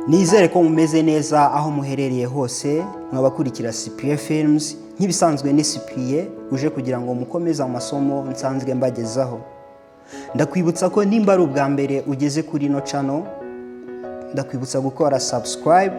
Nizere ko mumeze neza aho muherereye hose, mwabakurikira Cyprien Films. Nk'ibisanzwe ni Cyprien uje kugira ngo mukomeze amasomo nsanzwe mbagezaho. Ndakwibutsa ko nimba ari ubwa mbere ugeze kuri ino channel, ndakwibutsa gukora subscribe,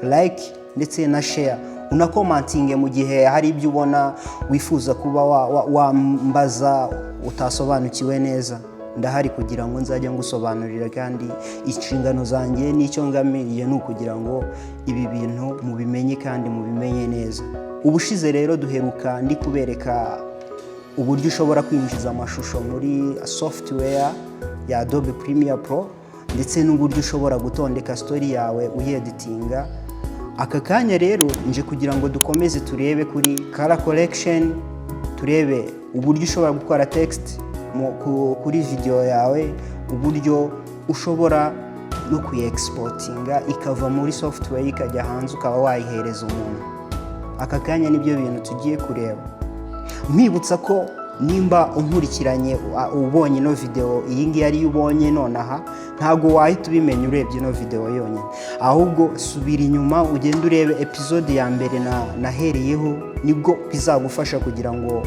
like ndetse na share, unacommentinge mu gihe hari ibyo ubona wifuza kuba wambaza utasobanukiwe neza. Ndahari kugira ngo nzajye ngusobanurira, kandi inshingano zanjye n'icyo ngamiriye ni ukugira ngo ibi bintu mubimenye kandi mubimenye neza. Ubushize rero duheruka ndi kubereka uburyo ushobora kwinjiza amashusho muri software ya Adobe Premiere Pro, ndetse n'uburyo ushobora gutondeka story yawe uyeditinga. Aka kanya rero nje kugira ngo dukomeze turebe kuri color correction, turebe uburyo ushobora gukora text kuri video yawe, uburyo ushobora no kuyi-exportinga ikava muri software ikajya hanze, ukaba wayihereza umuntu. Aka kanya nibyo bintu tugiye kureba. Nkwibutsa ko nimba unkurikiranye, ubonye ino video, iyi ngiyi ariyo ubonye nonaha, ntabwo wahita ubimenya urebye ino video yonyine, ahubwo subira inyuma ugende urebe episode ya mbere nahereyeho, nibwo bizagufasha kugira ngo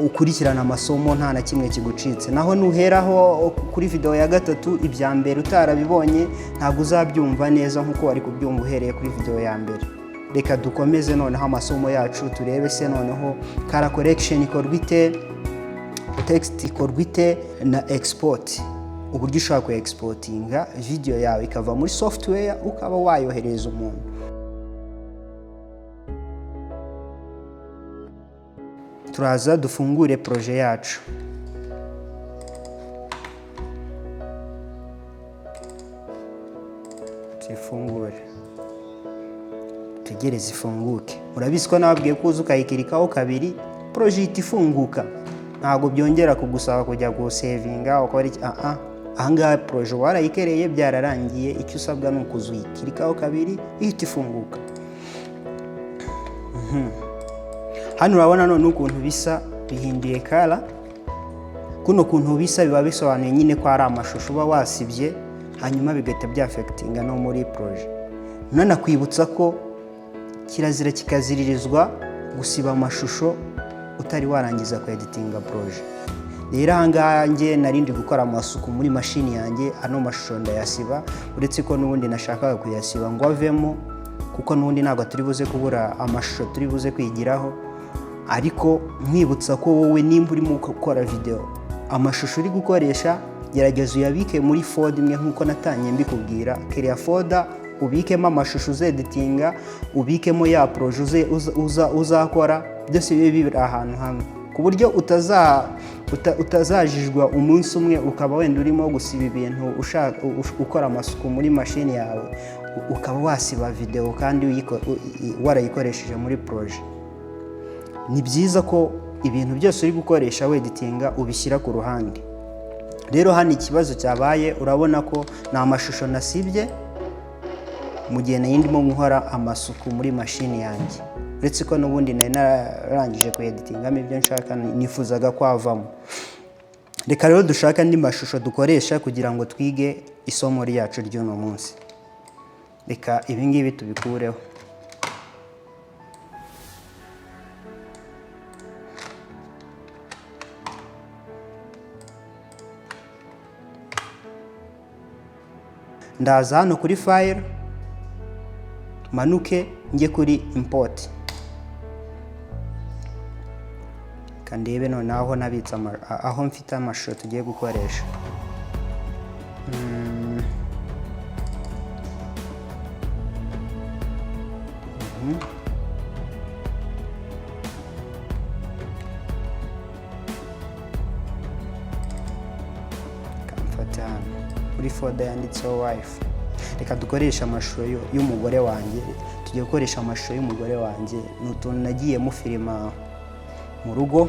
ukurikirane amasomo nta na kimwe kigucitse. Naho nuheraho kuri video ya gatatu, ibya mbere utarabibonye ntabwo uzabyumva neza nk'uko wari kubyumva uhereye kuri video ya mbere. Reka dukomeze noneho amasomo yacu, turebe se noneho color correction ikorwa ite, text ikorwa ite, na export, uburyo ushobora ku exportinga video yawe ikava muri software ukaba wayohereza umuntu. Turaza dufungure projet yacu. Tuyifungure, tegereze ifunguke. Murabizi ko nababwiye ko uza ukayiclickaho kabiri, projet ihita ifunguka, ntabwo byongera kugusaba kujya gusavinga ukora iki. Aha ahangaha projet warayikereye, byararangiye. Icyo usabwa ni ukuza uyiclickaho kabiri, ihita ifunguka. Hano urabona none ukuntu bisa, bihinduye color. Kuno kuntu bisa biba bisobanuye nyine ko ari amashusho uba wasibye, hanyuma bigahita byaffectinga no muri projet. Nanakwibutsa ko kirazira kikaziririzwa gusiba amashusho utari warangiza kweditinga projet. Rero ahangaha njye nari ndi gukora amasuku muri mashini yanjye, ano mashusho ndayasiba, uretse ko n'ubundi nashakaga kuyasiba ngo avemo, kuko n'ubundi ntabwo turi buze kubura amashusho turi buze kwigiraho. Ariko nkwibutsa ko wowe nimba urimo gukora video, amashusho uri gukoresha gerageza uyabike muri folder imwe nk'uko natangiye mbikubwira. Kiriya folder ubikemo amashusho uzeditinga, ubikemo ya projet uzakora, byose bibe biri ahantu hamwe, ku buryo utazajijwa umunsi umwe ukaba wenda urimo gusiba ibintu, ukora amasuku muri mashini yawe, ukaba wasiba video kandi warayikoresheje muri projet. Ni byiza ko ibintu byose uri gukoresha weditinga ubishyira ku ruhande. Rero hano ikibazo cyabaye, urabona ko ni amashusho nasibye mu gihe nari ndimo gukora amasuku muri mashini yanjye, uretse ko n'ubundi nari nararangije kuyeditingamo ibyo nshaka, nifuzaga ko avamo. Reka rero dushake andi mashusho dukoresha kugira ngo twige isomo ryacu ry'uno munsi. Reka ibi ngibi tubikureho. Ndaza hano kuri File, manuke njye kuri Import. Reka ndebe noneho aho nabitse aho mfite amashusho tugiye gukoresha. Reka mfate hano muri folder yanditseho "wife". Reka dukoreshe amashusho y'umugore wanjye. Tugiye gukoresha amashusho y'umugore wanjye, ni utuntu nagiye mufilima mu rugo.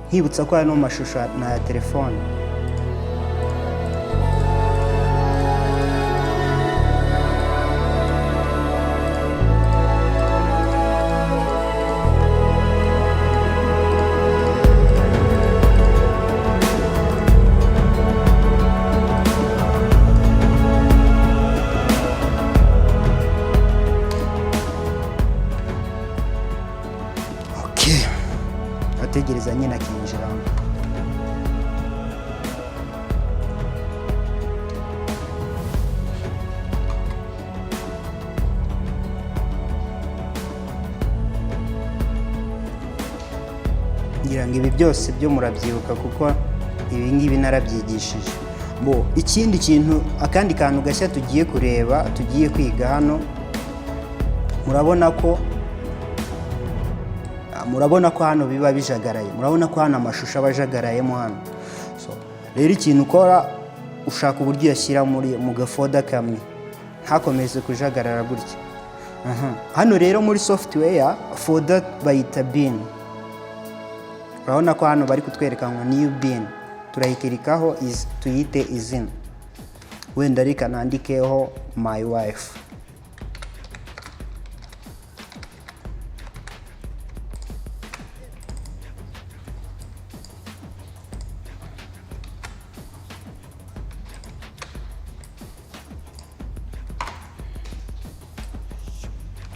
Nkibutsa ko ano mashusho ni aya telefone. Akaza nyine akinjiramo. Ngira ngo ibi byose byo murabyibuka, kuko ibi ngibi narabyigishije. Bo ikindi kintu, akandi kantu gashya tugiye kureba, tugiye kwiga hano, murabona ko hano biba bijagaraye. Murabona ko hano amashusho aba ajagarayemo hano. So rero ikintu ukora, ushaka uburyo uyashyira muri mu gafolder kamwe, ntakomeze kujagarara gutya. Aha. Hano rero muri software, folder bayita bin. Urabona ko hano bari kutwereka ngo new bin. Turayikirikaho, tuyite izina. Wenda reka nandikeho "my wife".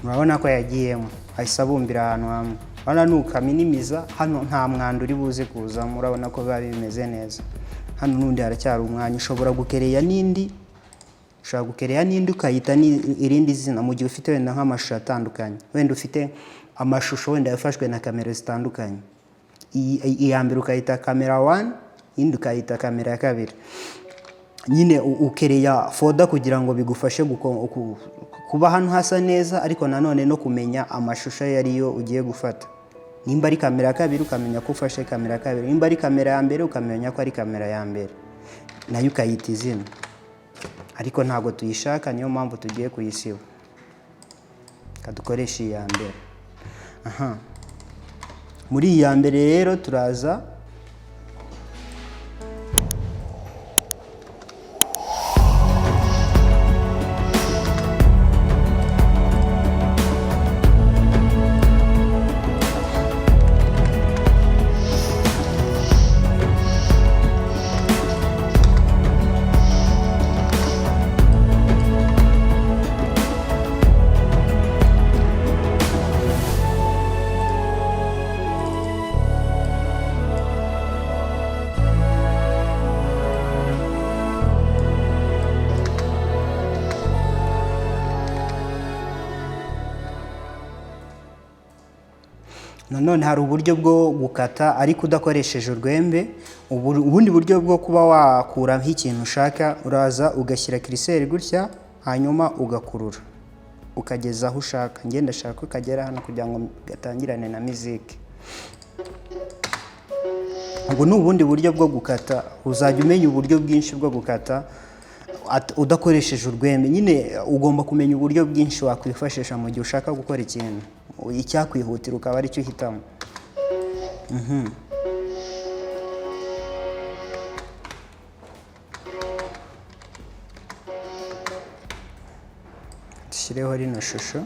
Murabona ko yagiyemo, ahise abumbira ahantu hamwe. Urabona nukaminimiza hano, nta mwanda uri buze kuzamo. Urabona ko biba bimeze neza. Hano n'undi haracyari umwanya. Ushobora gukereya n'indi, ukayita irindi zina, mu gihe ufite wenda nk'amashusho atandukanye, wenda ufite amashusho wenda yafashwe na kamera zitandukanye. Iya mbere ukayita kamera 1, iyindi ukayita kamera ya kabiri. Nyine ukereya folder kugira ngo bigufashe kuba hano hasa neza, ariko nanone no kumenya amashusho ayo ariyo ugiye gufata. Nimba ari kamera ya kabiri, ukamenya ko ufashe kamera ya kabiri. Nimba ari kamera ya mbere, ukamenya ko ari kamera ya mbere, nayo ukayita izina. Ariko ntabwo tuyishaka, niyo mpamvu tugiye kuyisiba. Reka dukoreshe iya mbere. Aha, muri iyi ya mbere rero turaza Nanone hari uburyo bwo gukata ariko udakoresheje urwembe. Ubundi buryo bwo kuba wakuraho ikintu ushaka, uraza ugashyira curseur gutya, hanyuma ugakurura ukageza aho ushaka. Njye ndashaka ko kagera hano kugira ngo gatangirane na miziki. Ubu ni ubundi buryo bwo gukata. Uzajya umenya uburyo bwinshi bwo gukata udakoresheje urwembe. Nyine ugomba kumenya uburyo bwinshi wakwifashisha mu gihe ushaka gukora ikintu, icyakwihutira ukaba aricyo uhitamo. Dushyireho rino shusho.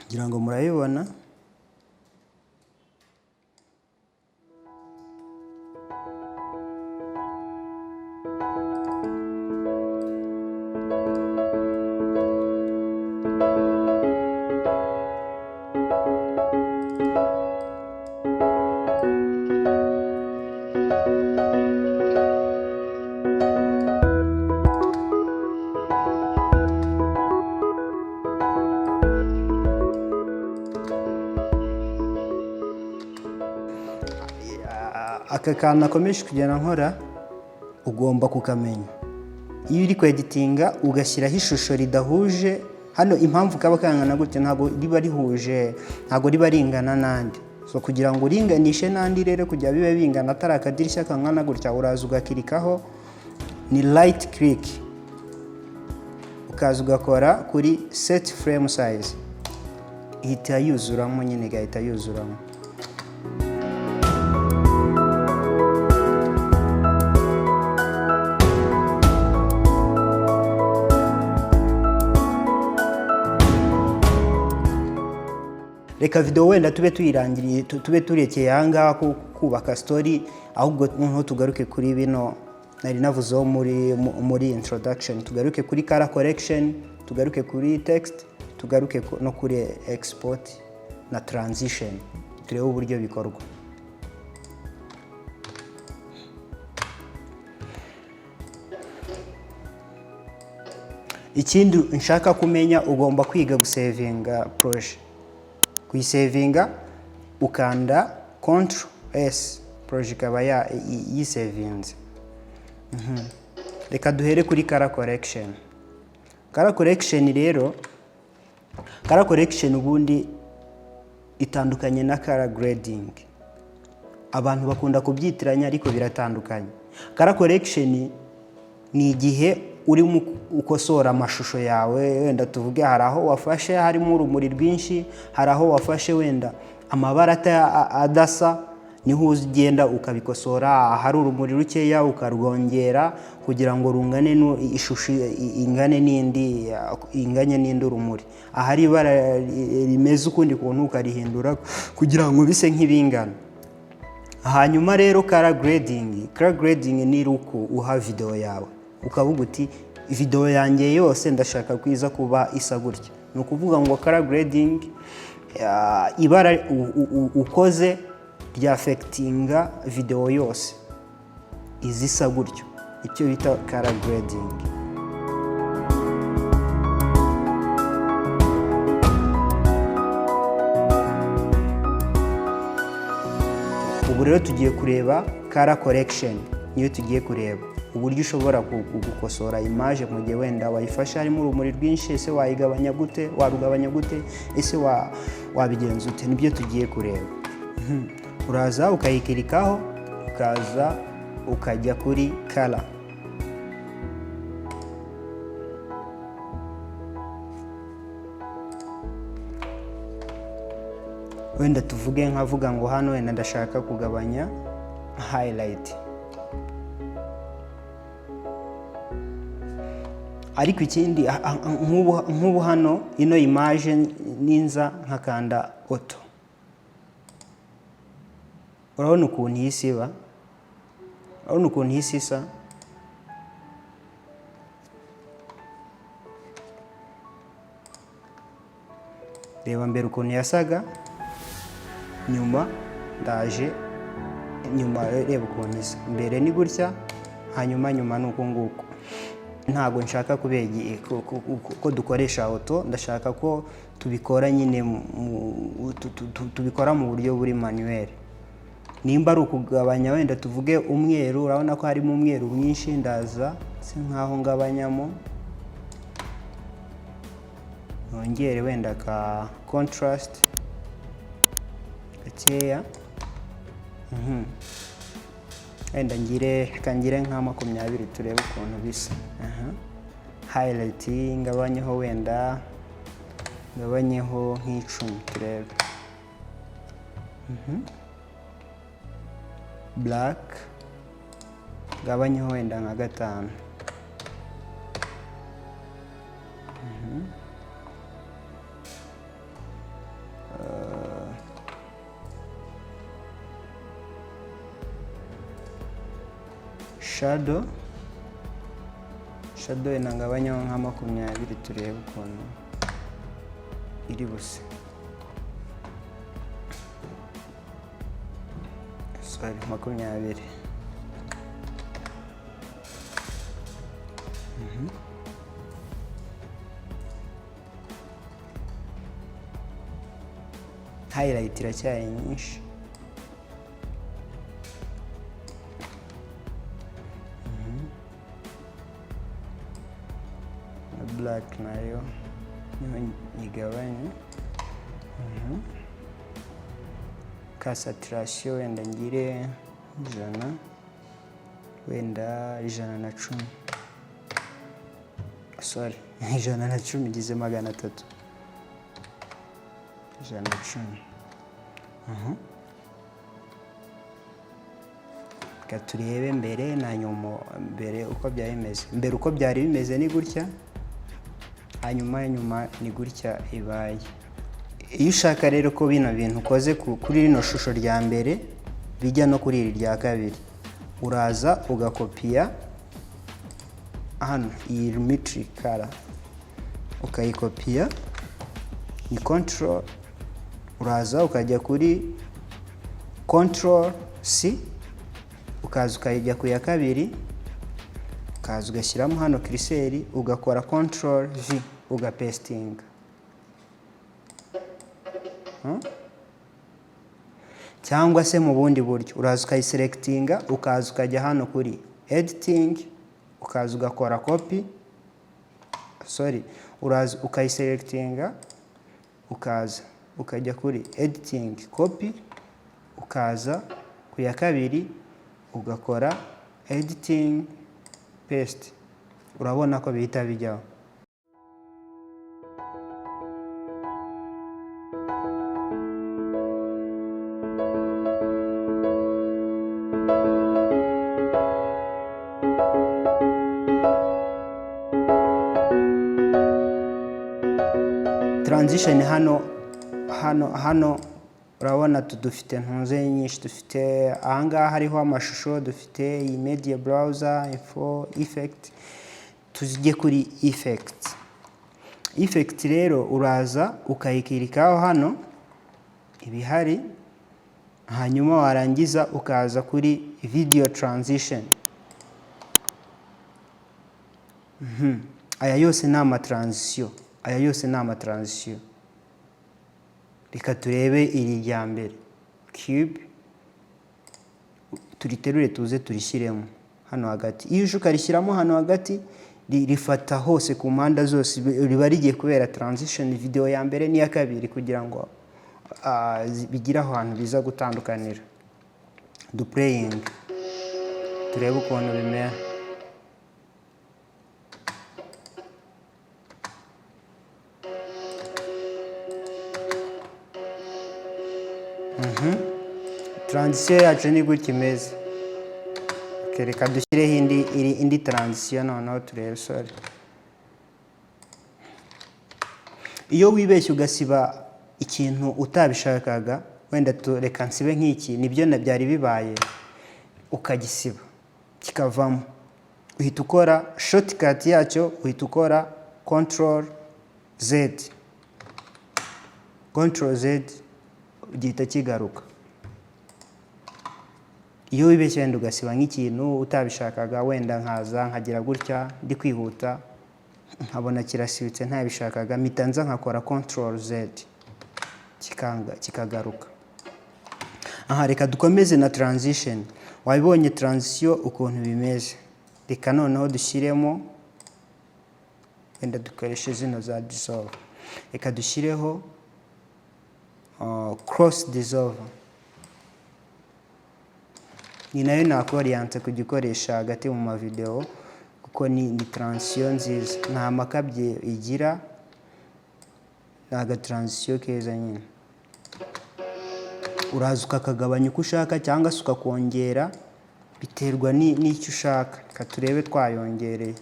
Ngira ngo murabibona. Aka kantu nakomeje kugenda nkora, ugomba kukamenya. Iyo uri kweditinga ugashyiraho ishusho ridahuje hano, impamvu kaba kangana gutya, ntabwo riba rihuje, ntabwo riba ringana n'andi. So kugira ngo uringanishe n'andi rero, kugira bibe bingana, atari akadirishya kangana gutya, uraza ugakirikaho, ni right click, ukaza ugakora kuri set frame size, ihita yuzuramo nyine, igahita yuzuramo. Reka video wenda tube tuyirangiriye, tube turekeye ahangaha kubaka story, ahubwo noneho tugaruke kuri bino nari navuzeho muri introduction. Tugaruke kuri color correction, tugaruke kuri text, tugaruke no kuri export na transition, turebe uburyo bikorwa. Ikindi nshaka kumenya, ugomba kwiga gusevinga projet. Kuyisevinga ukanda Control S, projet ikaba yisevinze. Reka duhere kuri color correction. Color correction rero, color correction ubundi itandukanye na color grading. Abantu bakunda kubyitiranya, ariko biratandukanye. Color correction ni igihe urimo ukosora amashusho yawe. Wenda tuvuge hari aho wafashe harimo urumuri rwinshi, hari aho wafashe wenda amabara adasa, niho ugenda ukabikosora. Ahari urumuri rukeya ukarwongera kugira ngo rungane, ishusho ingane n'indi, inganye n'indi urumuri. Ahari ibara rimeze ukundi kuntu ukarihindura kugira ngo bise nk'ibingana. Hanyuma rero color grading, color grading ni uko uha video yawe ukavuga uti: "Video yanjye yose ndashaka kwiza kuba isa gutya." Ni ukuvuga ngo color grading, ibara ukoze ryafekitinga video yose izisa gutyo, icyo bita color grading. Ubu rero tugiye kureba color correction, niyo tugiye kureba uburyo ushobora gukosora image mu gihe wenda wayifashe harimo urumuri rwinshi. Ese wayigabanya gute? Warugabanya gute? Ese wabigenza ute? Nibyo tugiye kureba. Uraza ukayikirikaho, ukaza ukajya kuri color. Wenda tuvuge nkavuga ngo hano wenda ndashaka kugabanya highlight. Ariko ikindi, nk'ubu hano ino image ninza nkakanda auto, urabona ukuntu iyi iba, urabona ukuntu iyi isa. Reba mbere ukuntu yasaga, nyuma ndaje nyuma reba ukuntu isa. Mbere ni gutya, hanyuma nyuma ni uku nguku. Ntabwo nshaka ko dukoresha auto, ndashaka ko tubikora nyine tubikora mu buryo buri manuel. Nimba ari ukugabanya, wenda tuvuge umweru, urabona ko harimo umweru mwinshi, ndaza si nkaho ngabanyamo, nongere wenda ka contrast gakeya. Wenda ngire, reka ngire nka 20 turebe ukuntu bisa. Highlight ngabanyeho, wenda ngabanyeho nk'10 turebe. Black ngabanyeho wenda nka 5. Shadow, shadow wenda ngabanyeho nka 20 turebe ukuntu iri buse. Sorry, 20. Highlight iracyari nyinshi. Black nayo niho nyigabanye. Ka saturation wenda ngire 100, wenda 110, sorry, 110 ngize 300, 110. Reka turebe mbere na nyuma. Mbere uko byari bimeze, mbere uko byari bimeze ni gutya, hanyuma nyuma ni gutya ibaye. Iyo ushaka rero ko bino bintu ukoze kuri rino shusho rya mbere bijya no kuri iri rya kabiri, uraza ugakopiya hano iyi Lumetri Color, ukayikopiya, ni control, uraza ukajya kuri control C, ukaza ukayijya ku ya kabiri, ukaza ugashyiramo hano cursor, ugakora control V, ugapesitinga. Cyangwa se mu bundi buryo, uraza ukayiselectinga, ukaza ukajya hano kuri editing, ukaza ugakora copy. Sorry, uraza ukayiselectinga, ukaza ukajya kuri editing, copy, ukaza ku ya kabiri ugakora editing, paste. Urabona ko bihita bijyaho. Transition hano urabona dufite ntuze nyinshi. Dufite ahangaha hariho amashusho, dufite iyi media browser, info, effect. Tujye kuri effect. Effect rero uraza ukayikirikaho hano ibihari, hanyuma warangiza ukaza kuri video transition. Aya yose ni amatransition, aya yose ni amatransition. Reka turebe iri rya mbere, cube, turiterure tuze turishyiremo hano hagati. Iyo uje ukarishyiramo hano hagati, rifata hose ku mpande zose, riba rigiye kubera transition video ya mbere n'iya kabiri, kugira ngo bigire ahantu biza gutandukanira. Duplaying turebe ukuntu bimera. Transition yacu ni gutya imeze. Okay, reka dushyireho indi indi transition noneho turebe. Sorry, iyo wibeshye ugasiba ikintu utabishakaga, wenda reka nsibe nk'iki, nibyo na byari bibaye, ukagisiba kikavamo, uhita ukora shortcut yacyo, uhita ukora control Z, control Z gihita kigaruka. Iyo wibeshye wenda ugasiba nk'ikintu utabishakaga, wenda nkaza nkagira gutya ndi kwihuta, nkabona kirasibitse ntabishakaga, mpita nza nkakora control Z, kikagaruka. Aha reka dukomeze na transition. Wabibonye transition ukuntu bimeze. Reka noneho dushyiremo, wenda dukoreshe zino za dissolve. Reka dushyireho cross dissolve. Ni nayo nakoriyanse kujya hagati mu mavideo, kuko ni transition nziza, nta makabye igira, ni agatransition keza nyine. Uraza ukakagabanya uko ushaka cyangwa se ukakongera, biterwa n'icyo ushaka. Reka turebe twayongereye.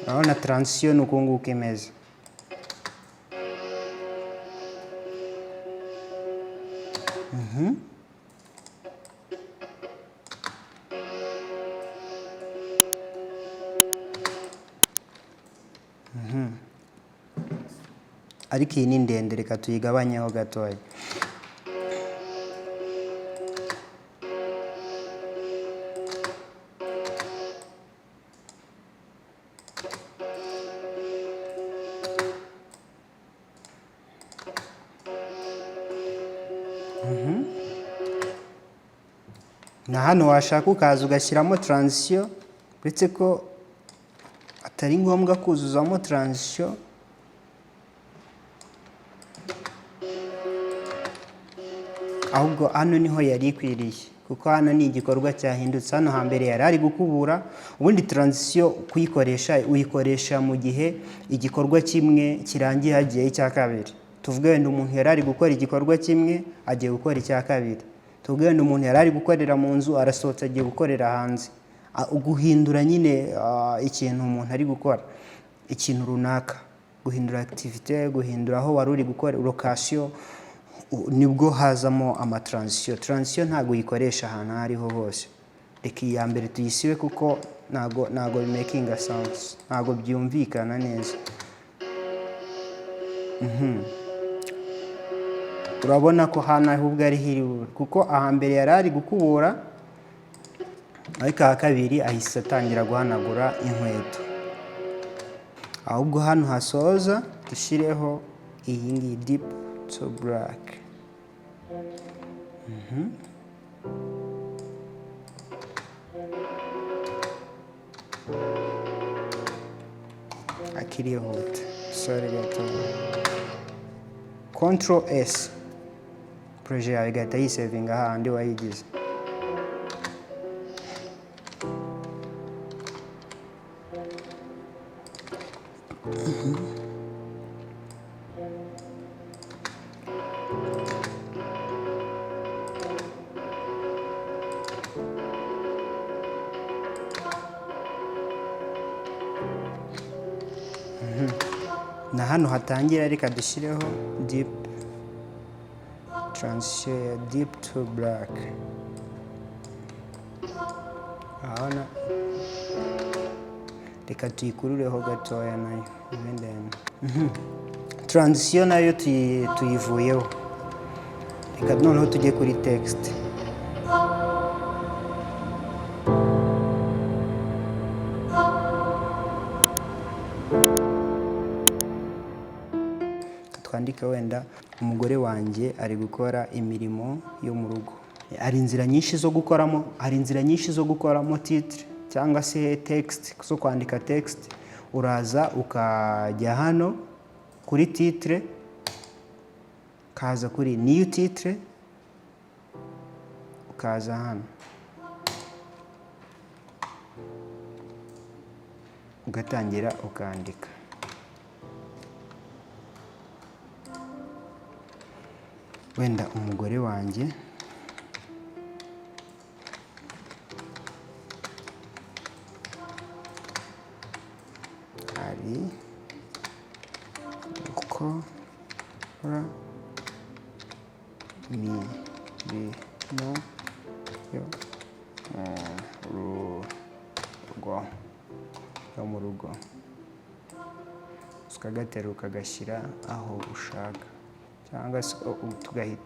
Urabona transition ni uku nguku imeze. Ariko iyi ni ndende, reka tuyigabanyeho gatoya. Na hano washaka ukaza ugashyiramo transition, uretse ko atari ngombwa kuzuzamo transition. Ahubwo hano niho yari ikwiriye, kuko hano ni igikorwa cyahindutse. Hano hambere yari ari gukubura. Ubundi transition kuyikoresha, uyikoresha mu gihe igikorwa kimwe kirangiye hagiyeho icya kabiri. Tuvuge wenda umuntu yari ari gukora igikorwa kimwe, agiye gukora icya kabiri. Tuvuge wenda umuntu yari ari gukorera mu nzu, arasohotse, agiye gukorera hanze. Guhindura nyine ikintu umuntu ari gukora, ikintu runaka, guhindura activité, guhindura aho wari uri gukora, location, nibwo hazamo ama transition. Transition ntabwo uyikoresha ahantu aho ariho hose. Reka iya mbere tuyisibe, kuko ntago bimakinga sense, ntago byumvikana neza. Urabona ko hano ahubwo ari hiri, kuko ahambere yari ari gukubura, ariko aha kabiri ahise atangira guhanagura inkweto. Ahubwo hano hasoza dushyireho iyi ngiyi, dip to black. Akirihuta, sorry gato. Control S, projet yawe igahita yisavinga hahandi wayigize. Na hano hatangira, reka dushyireho dip transition ya dip to black. Urabona, reka tuyikurureho gatoya nayo ibe ndende. Transition nayo tuyivuyeho. Reka noneho tujye kuri text. Twandike wenda: "Umugore wanjye ari gukora imirimo yo mu rugo." Hari inzira nyinshi zo gukoramo, hari inzira nyinshi zo gukoramo titre cyangwa se text, zo kwandika text. Uraza ukajya hano kuri titre, ukaza kuri new titre, ukaza hano ugatangira ukandika. Wenda "Umugore wanjye ari gukora imirimo yo mu rugo", yo mu rugo, ukagatera ukagashyira aho ushaka, cyangwa se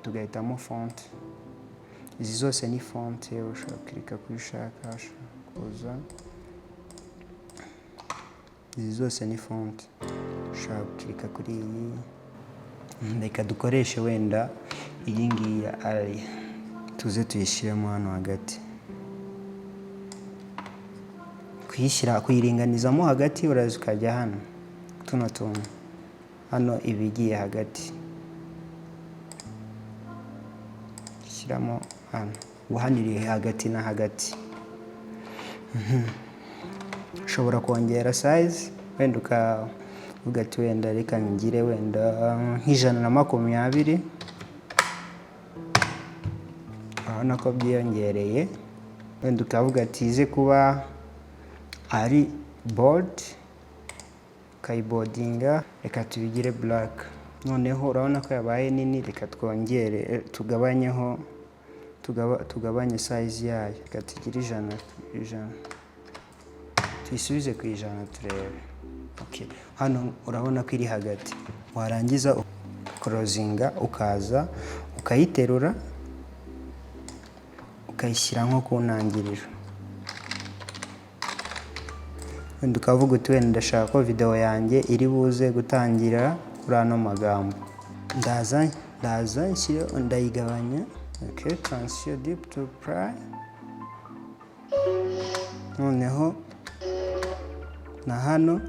tugahitamo font. Izi zose ni font, ushobora gukirika kuri ushaka, ushobora kuza, izi zose ni font, ushobora gukirika kuri iyi. Reka dukoreshe wenda iyi ngiyi ya Arial, tuze tuyishyiremo hano hagati. Kuyishyira, kuyiringanizamo hagati, uraza ukajya hano, tuno tuntu hano, iba igiye hagati. Shyiramo hano, ubu hano iri hagati na hagati. Ushobora kongera size, wenda ukavuga ati wenda reka ngire wenda nk'120. Urabona ko byiyongereye. Wenda ukavuga ati ize kuba ari bold, ukayiboldinga. Reka tubigire black. Noneho urabona ko yabaye nini. Reka twongere, tugabanyeho, tugabanye size yayo. Reka tugire 100, 100, tuyisubize ku 100 turebe. Okay. Hano urabona ko iri hagati. Warangiza closinga, ukaza ukayiterura, ukayishyira nko ku ntangiriro. Wenda ukavuga uti wenda ndashaka ko video yanjye iri buze gutangira kuri ano magambo. Ndaza Ndaza nshyire, ndayigabanya. Okay, transition dip to apply. Noneho na hano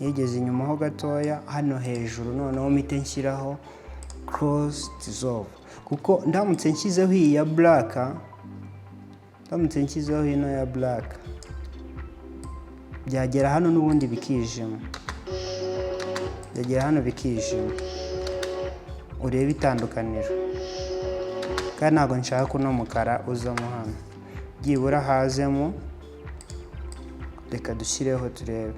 yegeze inyuma ho gatoya hano hejuru. Noneho mpite nshyiraho cross dissolve, kuko ndamutse nshyizeho iyi ya black, ndamutse nshyizeho ino ya black, byagera hano n'ubundi bikijima, byagera hano bikijima. Urebe itandukaniro. Kandi ntabwo nshaka ko uno mukara uzamo hano, byibura hazemo. Reka dushyireho turebe.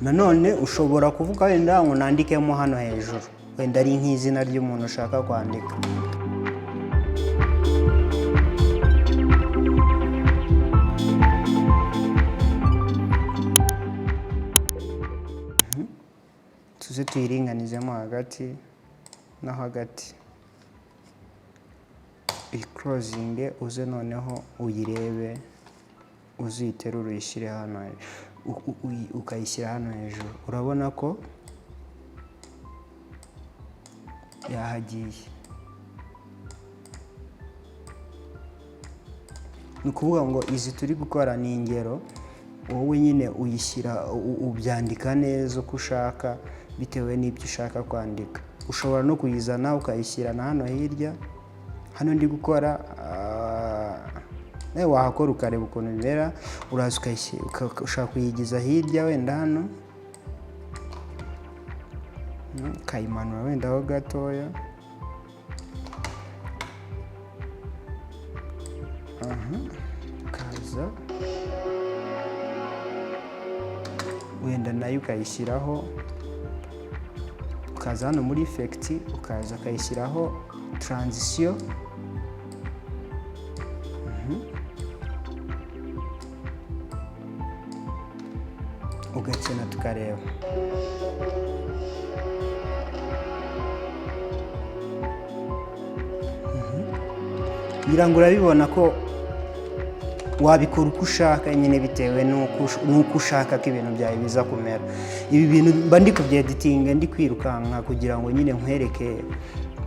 Nanone ushobora kuvuga wenda ngo nandikemo hano hejuru, wenda ari nk'izina ry'umuntu ushaka kwandika. Tuze tuyiringanizemo hagati no hagati, iyi uze noneho uyirebe, uziterure uyishyire hano, ukayishyira hano hejuru. Urabona ko yahagiye. Ni ukuvuga ngo izi turi gukora ni ingero, wowe nyine uyishyira, ubyandika neza uko ushaka bitewe n'ibyo ushaka kwandika. Ushobora no kuyizana ukayishyira na hano hirya hano ndi gukora. Nawe wahakora ukareba ukuntu bimera. Uraza ushaka kuyigiza hirya wenda hano, ukayimanura wenda ho gatoya. Ukaza wenda nayo ukayishyiraho, ukaza hano muri effect, ukaza ukayishyiraho transition. Ugakina tukareba. Ngira ngo urabibona ko wabikora uko ushaka nyine, bitewe n'uko ushaka ko ibintu byawe biza kumera. Ibi bintu mba ndi kubyeditinga ndi kwirukanka kugira ngo nyine nkwereke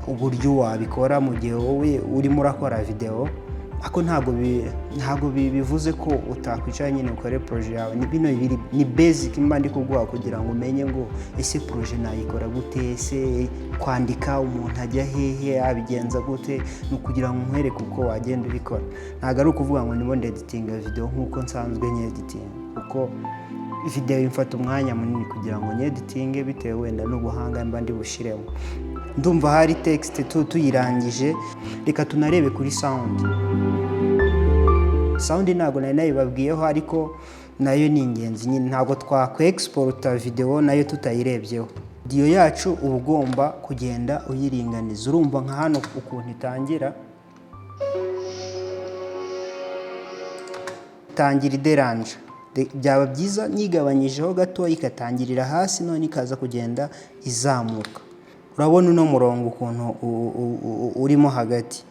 uburyo wabikora mu gihe wowe urimo urakora videwo, ariko ntabwo bivuze ko utakwicara nyine ukore projet yawe. Ni bino biri ni basic mba ndi kuguha kugira ngo umenye ngo ese projet nayikora gute, ese kwandika umuntu ajya hehe, abigenza gute. Ni ukugira ngo nkwereke uko wagenda ubikora. Ntabwo ari ukuvuga ngo ndimo ndeditinga video nk'uko nsanzwe nyeditinga, kuko video imfata umwanya munini kugira ngo nyeditinge, bitewe wenda n'ubuhanga mba ndi bushyiremo. Ndumva hari text tuyirangije. Reka tunarebe kuri sound. Sound ntabwo nari nayibabwiyeho, ariko nayo ni ingenzi nyine. Ntabwo twakwe-exporta video nayo tutayirebyeho. Audio yacu uba ugomba kugenda uyiringaniza. Urumva nka hano ukuntu itangira, itangira ideranje. Byaba byiza nyigabanyijeho gato, igatangirira hasi, none ikaza kugenda izamuka. Urabona uno murongo ukuntu urimo hagati,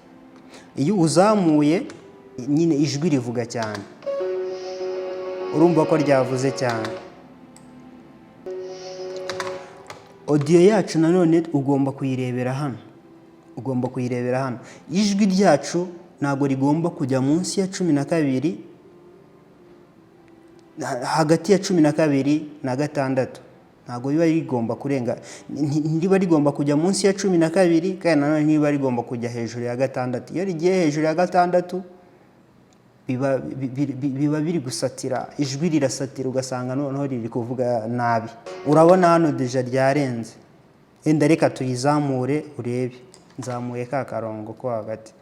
iyo uzamuye nyine ijwi rivuga cyane. Urumva ko ryavuze cyane. Audio yacu nanone ugomba kuyirebera hano, ugomba kuyirebera hano. Ijwi ryacu ntabwo rigomba kujya munsi ya 12, hagati ya 12 na 6. Ntabwo biba rigomba kurenga, ntiba rigomba kujya munsi ya 12, kandi nanone ntiba rigomba kujya hejuru ya 6. Iyo rigiye hejuru ya 6 biba biri gusatira, ijwi rirasatira, ugasanga noneho riri kuvuga nabi. Urabona hano déjà ryarenze. Wenda reka tuyizamure urebe. Nzamuye ka karongo ko hagati.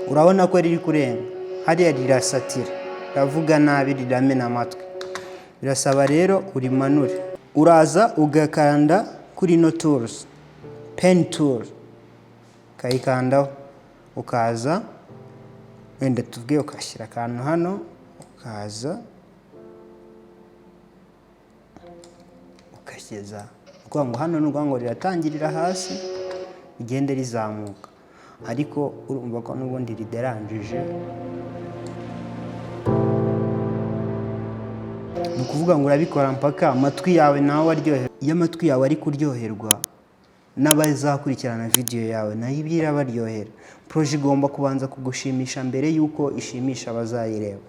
Urabona ko riri kurenga hariya, rirasatira, riravuga nabi, riramena amatwi. Birasaba rero urimanure. Uraza ugakanda kuri ino tools, pen tool, ukayikandaho, ukaza wenda tuvuge ugashyira akantu hano, ukaza ugashyeza. Ni ukuvuga ngo hano ni ukuvuga ngo riratangirira hasi rigende rizamuka, ariko urumva ko n'ubundi rideranjije. Ni ukuvuga ngo urabikora mpaka amatwi yawe nawe aryoherwa. Iyo amatwi yawe ari kuryoherwa, n'abazakurikirana video yawe nayo ibyo irabaryohera. Projet igomba kubanza kugushimisha mbere y'uko ishimisha abazayireba.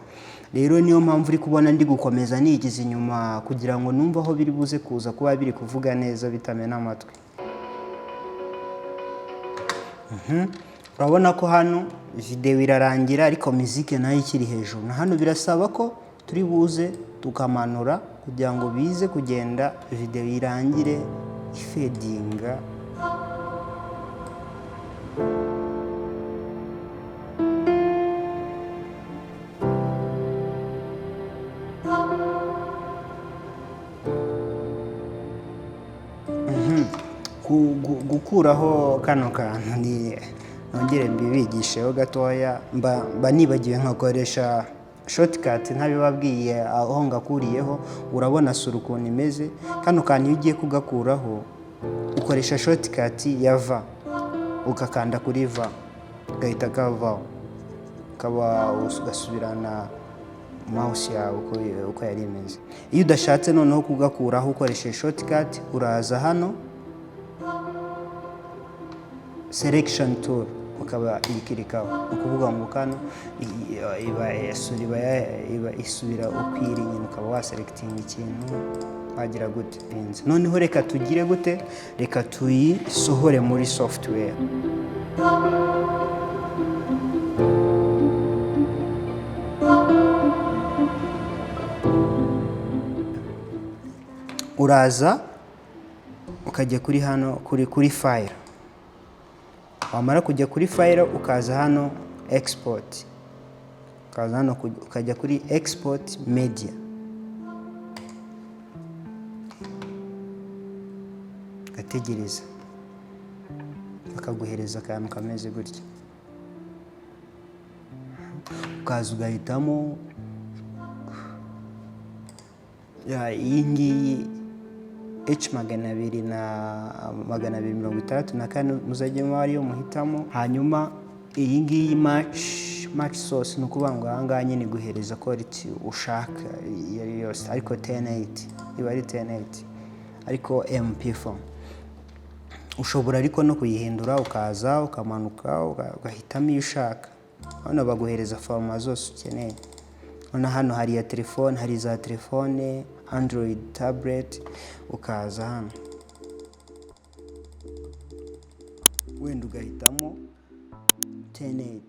Rero niyo mpamvu uri kubona ndi gukomeza nigize inyuma, kugira ngo numve aho biri buze kuza kuba biri kuvuga neza bitamena amatwi. Urabona ko hano video irarangira, ariko muzike nayo ikiri hejuru. Na hano birasaba ko turi buze tukamanura kugira ngo bize kugenda, video irangire ifadinga. Gukuraho kano kantu ni nongere mbibigisheho gatoya. Mba nibagiwe nkakoresha shortcut ntabibabwiye aho ngakuriyeho. Urabona sura ukuntu imeze. Kano kantu iyo ugiye kugakuraho ukoresha shortcut ya V, ugakanda kuri V gahita kavaho, ukaba ugasubirana mouse yawe uko yari imeze. Iyo udashatse noneho kugakuraho ukoresheje shortcut, uraza hano selection tool, ukaba iyikirikaho. Ni ukuvuga ngo kano iba isubira uko iri nyine, ukaba waselectinga ikintu wagira gute. Noneho reka tugire gute, reka tuyisohore muri software. Uraza ukajya kuri hano kuri file. Wamara kujya kuri file, ukaza hano export, ukaza hano ukajya kuri export media, ugategereza bakaguhereza akantu kameze gutya, ukaza ugahitamo ya iyi ngiyi H 200 na 264, muzajye muba ariyo muhitamo. Hanyuma iyi ngiyi match source, ni ukuvuga ngo aha ngaha nyine iguhereza quality ushaka iyo ari yo yose, ariko 1080 iba ari 1080, ariko MP4 ushobora ariko no kuyihindura, ukaza ukamanuka ugahitamo iyo ushaka. Hano baguhereza format zose ukeneye. Hano hano hari iya telefone, hari za telefone, Android, tablet. Ukaza hano wenda ugahitamo 1080.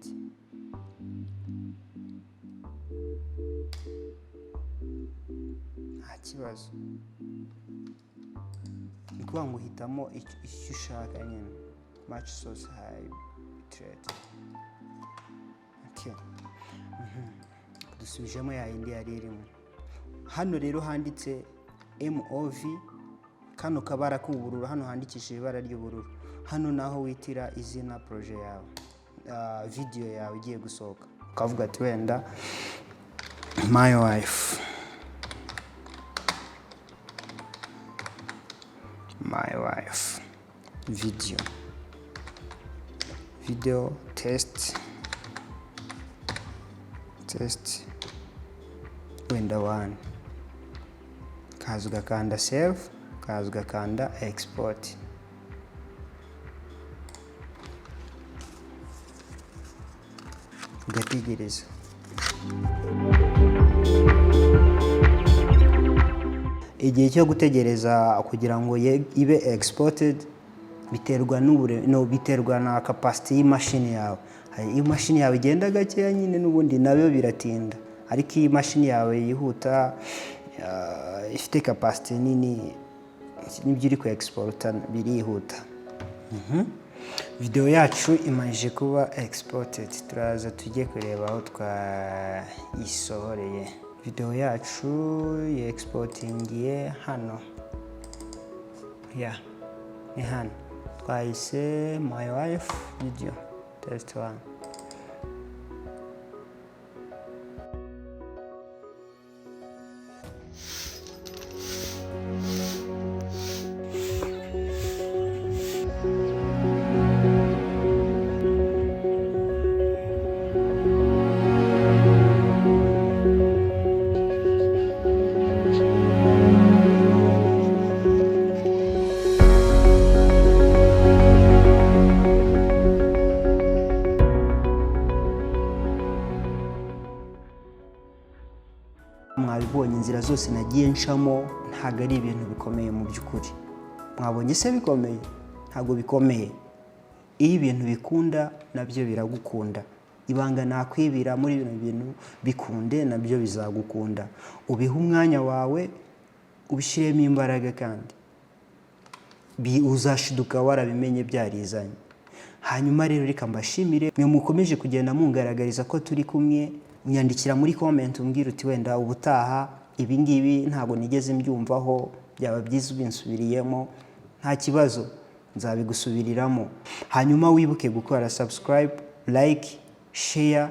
Nta kibazo, ni ukuvuga ngo uhitamo icyo ushaka nyine. Match source, high bitrate. Okay. Dusubijemo ya yindi yari irimo. Hano rero handitse MOV, kano kabara k'ubururu, hano handikishije ibara ry'ubururu, hano naho witira izina projet yawe, video yawe igiye gusohoka. Ukavuga ati wenda my wife, my wife video, video test, test wenda one. Ukaza ugakanda save, ukaza ugakanda export. Ugategereza. Igihe cyo gutegereza kugira ngo ibe exported biterwa n'ubure, no, biterwa na capacity y'imashini yawe. Hari iyo imashini yawe igenda gakeya nyine, n'ubundi nabyo biratinda, ariko iyo imashini yawe yihuta, ifite capacity nini, n'ibyo uri ku exporta birihuta. Video yacu imaze kuba exported, turaza tujye kureba aho twayisohoreye. Video yacu exportingiye hano, ya ni hano twayise my wife video test one. Mwabonye inzira zose nagiye ncamo, ntabwo ari ibintu bikomeye mu by'ukuri. Mwabonye se bikomeye? Ntabwo bikomeye. Iyo ibintu bikunda, nabyo biragukunda. Ibanga nakwibira muri bino bintu, bikunde nabyo bizagukunda. Ubihe umwanya wawe, ubishyiremo imbaraga, kandi uzashiduka warabimenye byarizanye. Hanyuma rero reka mbashimire mwe mukomeje kugenda mungaragariza ko turi kumwe. Unyandikira muri comment umbwira uti: "Wenda ubutaha ibi ngibi ntabwo nigeze mbyumvaho, byaba byiza ubinsubiriyemo." Nta kibazo, nzabigusubiriramo. Hanyuma wibuke gukora subscribe, like, share,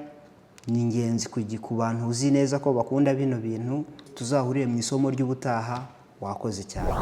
ni ingenzi ku bantu uzi neza ko bakunda bino bintu. Tuzahurire mu isomo ry'ubutaha. Wakoze cyane.